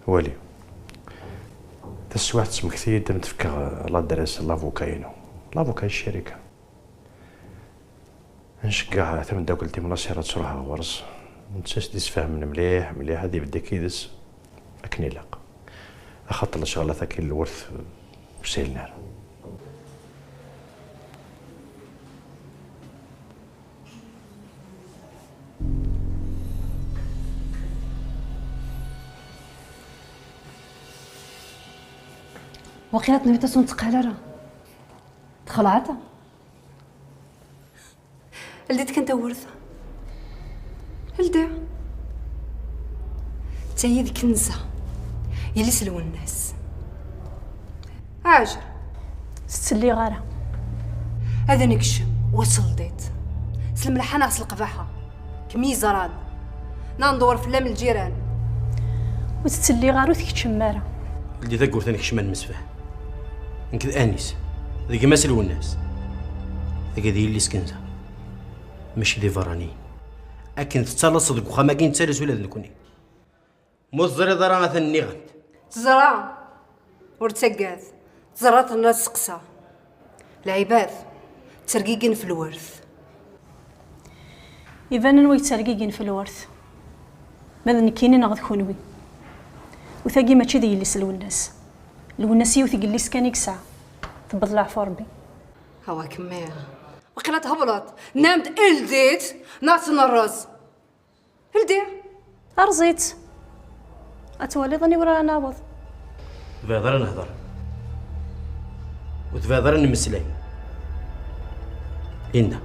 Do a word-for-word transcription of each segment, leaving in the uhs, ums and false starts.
Wali. Taswiɛt, tesmekti-yi-d ad m-d-fkeɣ ladres n lavuka-inu. Lavuka n ccarika. Nceggeɛ tameddakelt-im Nasira ad truḥ ɣur-s. Netta s d-isfehmen mliḥ, mliḥ, ad ibedd akka yid-s akken ilaq. Axaṭer lecɣal-a taki n lwert ur salen ara. Waqila tenwiḍ-as ur netteqqal ara. Txelɛeḍ? Ldi-d kan tawwurt. Ldi. D tayi d Kenza, yelli-s n Lwennas. Ɛjel. Ttselliɣ ara. Ad nekcem, wa s ldiṭ. S lemleḥḥa neɣ s leqbaḥa. Kem yeẓran. Neɣ ndewwer fell-am lǧiran. Ur ttselliɣ ara, ur tkeččem ara. Ldi tawwurt ad nekcem ad nemsefham. Nekk d Anis, d gma-s Lwennas. Tagi d yelli-s Kenza. Mačči d iberraniyen. Akken tettalaseḍ deg uxxam-agi, nettalas ula d nekkni. Ma ur teẓriḍ ara, atan nniɣ-am-d. Teẓra. Ur ttaggad. Teẓra, tenna tseqsa. Lɛibad ttergigin f lwert. Iban anwa yettergigin f lwert. Ma d nekkini neɣ d kunwi. U tagi mačči d yelli-s n Lwennas. Lwennas yiwet n yelli-s kan i yesɛa. Tewweḍ leɛfu Rebbi. Hawa kemmi. Waqila thebleḍ. Nnan-d ldi-tt, neɣ ad tt-nerreẓ. Ldi. Erẓ-itt. Ad twaliḍ aniwer ara naweḍ. Tebɛed ara nehder. Ur tebɛed ara nemmeslay. Linda.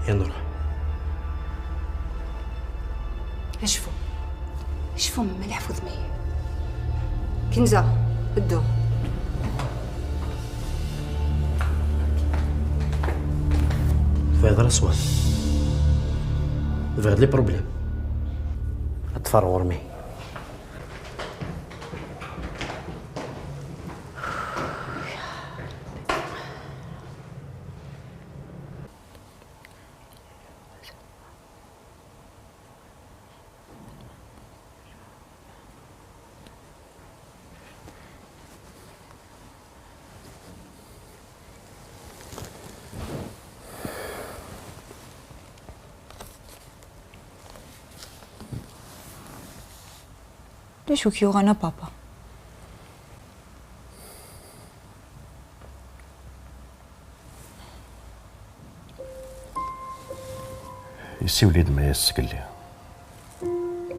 Ya nruḥ. Acfu. Acfu mliḥ f udem-iw. Kenza, ddu. Tebɛed ara ṣṣwat. Tebɛed les problèmes. Ad teffeɣ ɣur-m. D acu k-yuɣen a papa? Yessiwel-iyi-d Mayas sgelli.